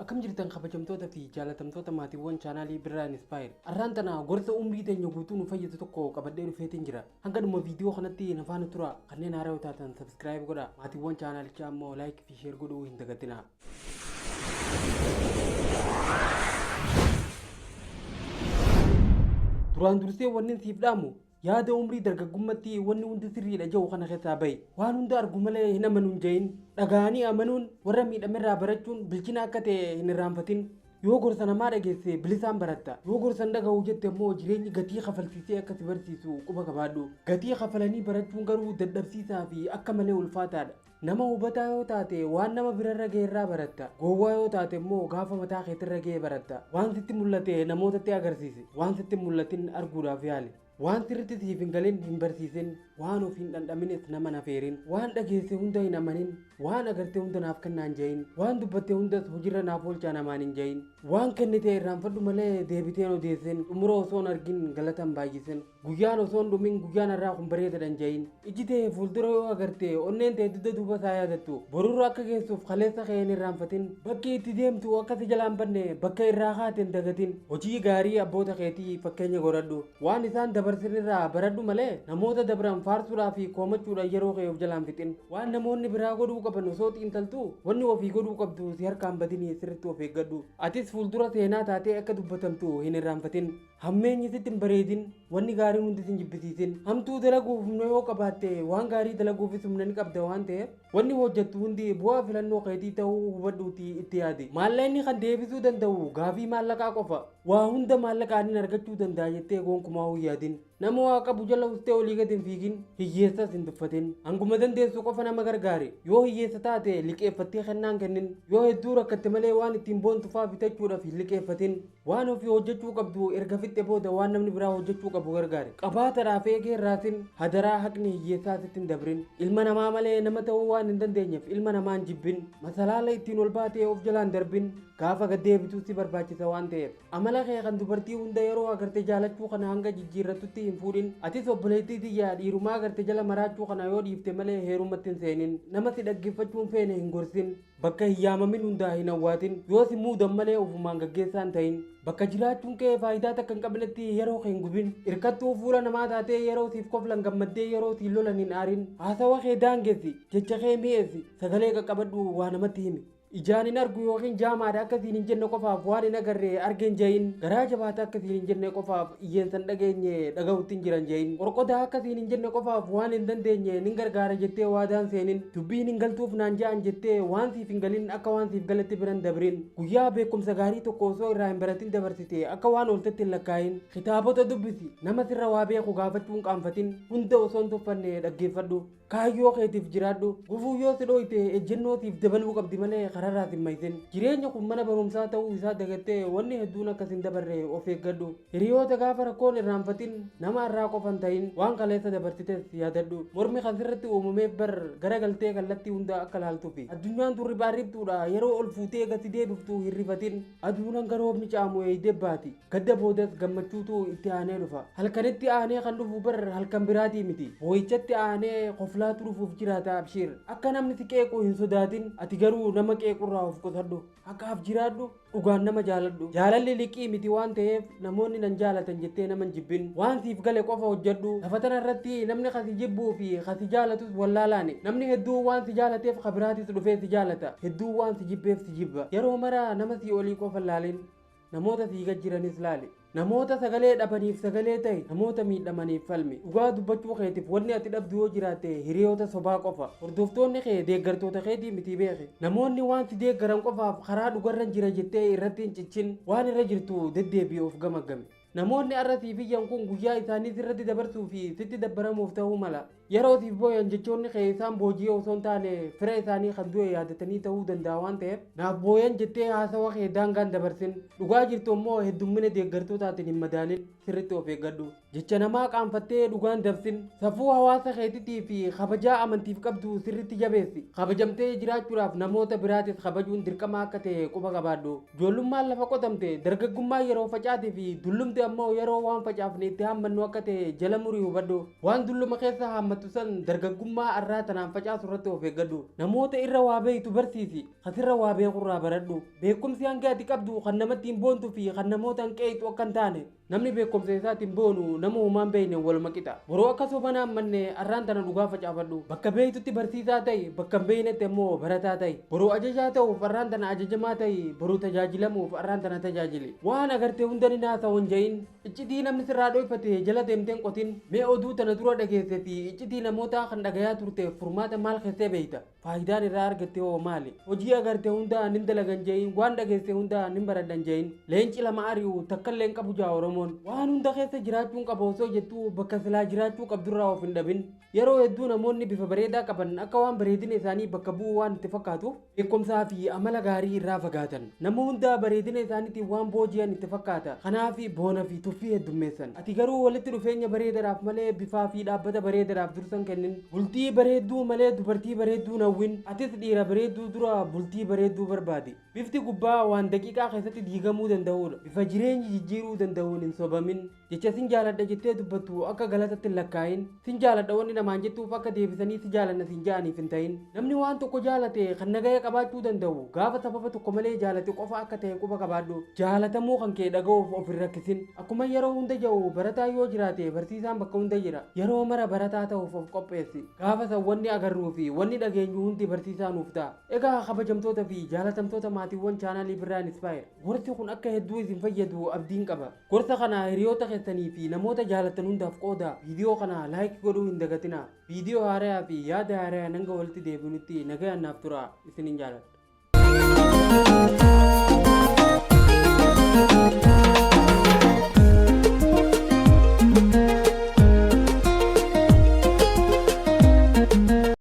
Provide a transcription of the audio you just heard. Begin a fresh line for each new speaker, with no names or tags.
Akkam jirtan kabajamtoota fi jaalatamtoota maatiiwwan chaanaalii Birraa Inspire. Arraan tana gorsa umrii teenya guutuu nu fayyadu tokko qabadhee dhufeetiin jira. Hanga dhuma viidiyoo kanatti na faana tura. Kanneen haaraa yoo taatan subscribe godha. Maatiiwwan chaanaalichaa immoo like fi share godhuu hin dagatinaa. Duraan dursee wannin siif dhaamu yaada umrii dargaggummatti wanni hundi sirriidha jedhu kana keessaa bahi. Waan hunda argu malee hin amanu hin je'in. Dhaga'anii amanuun warra miidhamerraa barachuun bilchina akka ta'e hin irraanfatin. Yoo gorsa namaa dhageesse bilisaan baratta. Yoo gorsa hin dhaga'u jette immoo jireenyi gatii kafalsiisee akka si barsiisu quba qabaadhu. Gatii kafalanii barachuun garuu dadhabsiisaa fi akka malee ulfaataadha. Nama hubataa yoo taate waan nama birarra ga'e irraa baratta. Gowwaa yoo taate immoo gaafa mataa keetirra ga'e baratta. Waan sitti mul'ate namootatti agarsiisi. Waan sitti hin mul'atin arguudhaaf yaali. Waan sirritti siif hin galin hin barsiisin. Waan of hin dhandhamines nama hin afeerin. Waan dhageesse hunda hin amanin. Waan agarte hunda naaf kennaa hin ja'in. Waan dubbatte hundas hojirra naaf oolchaa namaan hin ja'in. Waan kennite irraanfadhu malee deebitee hin odeessin. Xumura osoo hin argin galata hin baay'isin. Guyyaan osoo hin dhumin guyyaan har'aa kun bareedadha hin ja'in. Iji tee fuuldura yoo agarte onneen tee dugda duuba isaa yaadattu. Borurra akka geessuuf kaleessa kee hin irraanfatin. Bakki itti deemtu akka si jalaa hin badne bakka irraa kaate hin dagatin. Hojii gaarii abboota keetii fakkeenya godhadhu. Waan isaan dabarsan irraa baradhu malee namoota dabran faarsuudhaa fi komachuudhaan yeroo kee of jalaa hin fixin. Waan namoonni biraa godhuu qaban osoo xiinxaltuu wanni ofii godhuu qabdu si harkaa hin badinii sirriitti of eeggadhu. Atis fuuldura seenaa taatee akka dubbatamtu hin irraanfatin. Hammeenyi sitti hin bareedin, wanni gaariin hundi sin jibbisiisin. Hamtuu dalaguuf humna yoo qabaatte, waan gaarii dalaguufis humna ni qabda waan ta'eef, wanni hojjattu hundi bu'aa filannoo keetii ta'uu hubadhuutii itti yaadi. Maallaqni kan deebisuu danda'u gaafii maallaqaa qofa. Waa hunda maallaqaanin argachuu danda'a jettee gonkumaa hin yaadin. Nama waa qabu jala ustee olii gad hin fiigin, hiyyeessas hin tuffatin. Hanguma dandeessu qofa nama gargaari. Yoo hiyyeessa taate liqeeffattee kennaa hin kennin. Yoo hedduu rakkatte malee waan ittiin boontu faa bitachuudhaf hin liqeeffatin. Waan ofii hojjechuu qabdu erga fixxe booda waan namni biraa hojjechuu qabu gargaari. Qabaatadhaaf eegee hin raasin, hadaraa haqni hiyyeessaa sitti hin dabrin. Ilma namaa malee nama ta'uu waan hin dandeenyeef ilma namaa hin jibbin. Masalaala ittiin ol baate of jalaa hin darbin, gaafa gad deebitu si barbaachisa waan ta'eef. Amala kee kan dubartii hunda yeroo agarte jaalachuu kana hanga jijjiirrattutti hin fuudhin. Atis obboleettii tiyya dhiirumaa agarte jala maraachuu kana yoo dhiifte malee heerumatti hin seenin. Nama si dhaggeeffachuu hin feene hin gorsin. Bakka hin yaamamin hundaa hin awwaatin. Yoo si muudan malee ofumaan gaggeessaa hin ta'in. Bakka jiraachuun kee faayidaa takka hin qabnetti yeroo kee hin gubin. Irkattuu fuula namaa taatee yeroo siif koflan gammaddee yeroo siin lolan hin aarin. Haasawa kee daangessi, jecha kee mi'eessi, sagalee qaqqabadhuu waa namatti himi. Ijaan hin argu yookiin jaamaadha akka siin hin jenne qofaaf waan hin agarre arge hin je'in. Garaa jabaata akka siin hin jenne qofaaf iyyeensa hin dhageenye dhagahutti hin jiran je'in. Qorqodaa akka siin hin jenne qofaaf waan hin dandeenye nin gargaara jettee waadaa hin seenin. Dubbiin hin galtuuf naan ja'an jettee waan siif hin galin akka waan siif galetti bira hin dabrin. Guyyaa beekumsa gaarii tokko osoo irraa hin baratin dabarsite akka waan ooltetti hin lakkaayin. Kitaabota dubbisi. Nama sirra waa beeku gaafachuu hin qaanfatin. Hunda osoo hin tuffanne dhaggeeffadhu. Kaayyoo keetiif jiraadhu. Gufuun yoo si dhooyte ejjennoo siif dabaluu qabdi malee kararraa sin maysin. Jireenyi kun mana barumsaa ta'uu isaa dagattee wanni hedduun akka sin dabarre of eeggadhu. Hiriyoota gaafa rakkoon irraanfatin, nama har'aa qofa hin ta'in, waan kaleessa dabarsites yaadadhu. Mormi kan sirratti uumameef bar garagaltee kallattii hunda akka laaltufi. Addunyaan tun riphaa riphxuudha, yeroo ol fuutee gad si deebiftu hin rifatin. Aduun hanga roobni caamu eeydee baati. Gadda boodas gammachuutu itti aanee dhufa. Halkanitti aanee kan dhufu bar halkan biraatii miti. Boo'ichatti aanee koflaatu dhufuuf jiraata abshiir. Akka namni si qeequ hin sodaatin, ati garuu nama qeequrraa of qusadhu. Haqaaf jiraadhu, dhugaan nama jaaladhu. Jaalalli liqii miti waan ta'eef namoonni nan jaalatan jettee nama hin jibbin. Waan siif gale qofa hojjedhu. Lafa tana irratti namni ka si jibbuu fi ka si jaalatus wallaalaani. Namni hedduun waan si jaalateef ka biraatis dhufee si jaalata. Hedduun waan si jibbeef si jibba. Yeroo mara nama sii olii qofa hin laalin. Namoota sii gad jiranis laali. Namoota sagalee dhabaniif sagalee ta'i, namoota miidhamaniif falmi. Dhugaa dubbachuu keetif wanni ati dhabdu yoo jiraate hiriyoota sobaa qofa. Hordoftoonni kee deeggartoota keetii mitii beeki. Namoonni waan si deeggaran qofaaf karaa dhugarran jira jettee irratti hin cichin, waan irra jirtu deddeebi'i of gamaggami. Namoonni har'a siif iyyan kun guyyaa isaanii sirratti dabarsuu fi sitti dabbaramuuf ta'uu mala. Yeroo siif booyan jechoonni kee isaan booji'ee osoo hin taane fira isaanii kan du'e yaadatanii ta'uu danda'a waan ta'eef naaf booyan jettee haasawa kee daangaa hin dabarsin. Dhugaa jirtu ammoo heddummina deeggartootaatiin hin madaalin, sirritti of eeggadhu. Jecha namaa qaanfattee dhugaa hin dabsin. Safuu hawaasa keetitii fi kabajaa amantiif qabdu sirritti jabeessi. Kabajamtee jiraachuudhaaf namoota biraatis kabajuun dirqama akka ta'e quba qabaadhu. Ijoollummaan lafa qotamte, dargaggummaan yeroo facaate fi dullumti ammoo yeroo waan facaafne itti haammannu akka ta'e jala murii hubadhu. Waan dulluma keessa haammatamuu facaafattu san dargaggummaa arraa tanaan facaasu irratti of eeggadhu. Namoota irra waa beeytu barsiisi, kasirra waa beekurraa baradhu. Beekumsi hanga ati qabdu kan namatti hin boontu fi kan namoota hin qeeyxu akka hin taane. Namni beekumsa isaatiin boonu nama homaan beeyne waluma qixa. Boroo akka sobanaa manne arraan tana dhugaa facaafadhu. Bakka beeytutti barsiisaa ta'i, bakka hin beeynetti ammoo barataa ta'i. Boroo ajajaa ta'uuf arraan tana ajajamaa ta'i, boruu tajaajilamuuf arraan tana tajaajili. Waan agarte hunda ni naasawu hin jahin. Iccitii namni sirraa dhoyfate jala deemtee hin qotin. Mee oduu tana dura dhageesse fi iccitii namootaa kan dhagayaa turteef furmaata maal keessee beeyta? Faayidaan irraa argatte hoo maali? Hojii agarte hunda nin dalagan je'in, waan dhageesse hunda nin baradhan je'in. Leenci lama ari'u takkallee hin qabu ja'a Oromoon. Waan hunda keessa jiraachuun qaba osoo jettuu bakka silaa jiraachuu qabdurraa of hin dhabin. Yeroo hedduu namoonni bifa bareedaa qaban akka waan bareedina isaanii bakka bu'uu waan itti fakkaatuuf beekumsaa fi amala gaarii irraa fagaatan. Nama hunda bareedina isaaniitiin waan booji'an itti fakkaata. Kanaaf boona fi tuffii heddummeessan. Ati garuu walitti dhufeenya bareedadhaaf malee bifaa fi dhaabbata bareedadhaaf dursa hin kennin. Bultii bareedduu malee dubartii bareedduu hin hawwin. Atis dhiira bareedduu dura bultii bareedduu barbaadi. Bifti gubbaa waan daqiiqaa keessatti diigamuu danda'uudha. Bifa jireenyi jijjiiruu danda'uun hin sobamin. Jecha sin jaaladha jettee dubbattu akka galatatti hin lakkaa'in. Sin jaaladha wanni namaan jettuuf akka deebisanii si jaalanna siin ja'aniif hin ta'in. Namni waan tokko jaalate kan nagaya qabaachuu danda'u gaafa sababa tokko malee jaalate qofa akka ta'e quba qabaadhu. Jaalatamuu kan kee dhaga'uuf of hin rakkisin. Akkuma yeroo hunda ja'u barataan yoo jiraate barsiisaan bakka hunda jira. Yeroo mara barataa ta'uuf of qopheessi. Gaafa san wanni agarruu fi wanni dhageenyu hundi barsiisaa nuuf ta'a. Egaa kabajamtoota fi jaalatamtoota maatiiwwan chaanaalii Birraa Inspire. Gorsi kun akka hedduu isin fayyadu abdiin qaba. Gorsa kana hiriyoota keessanii fi namoota jaalattan hundaaf qoodaa. Viidiyoo kana like godhuu hin dagatinaa. Viidiyoo haarayaa fi yaada haarayaan hanga walitti deebinutti nagayaan naaf turaa. Isinin jaaladha.